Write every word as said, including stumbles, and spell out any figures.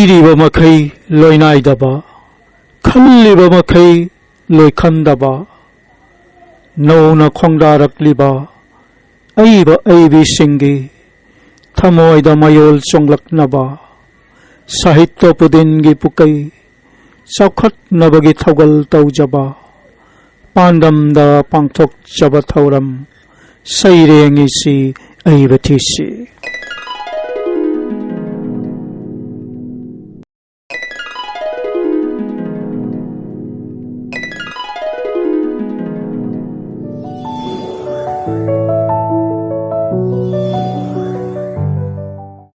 ꯏꯔꯤꯕ ꯃꯈꯩ ꯂꯣꯏꯅꯥꯏꯗꯕ, ꯈꯜꯂꯤꯕ ꯃꯈꯩ ꯂꯣꯏꯈꯟꯗꯕ, ꯅꯧꯅ ꯈꯣꯡꯗꯥꯔꯛꯂꯤꯕ ꯑꯏꯕ ꯑꯏꯕꯤꯁꯤꯡꯒꯤ ꯊꯃꯣꯏꯗ ꯃꯌꯣꯜ ꯆꯣꯡꯂꯛꯅꯕ, ꯁꯥꯍꯤꯇ꯭ꯌ ꯄꯨꯗꯤꯟꯒꯤ ꯄꯨꯀꯩ ꯆꯥꯎꯈꯠꯅꯕꯒꯤ ꯊꯧꯒꯜ ꯇꯧꯖꯕ, ꯄꯥꯟꯗꯝꯗ ꯄꯥꯡꯊꯣꯛꯆꯕ ꯊꯧꯔꯝ ꯁꯩꯔꯦꯡ ꯏꯁꯤ ꯑꯏꯕ ꯊꯤꯁꯤ꯫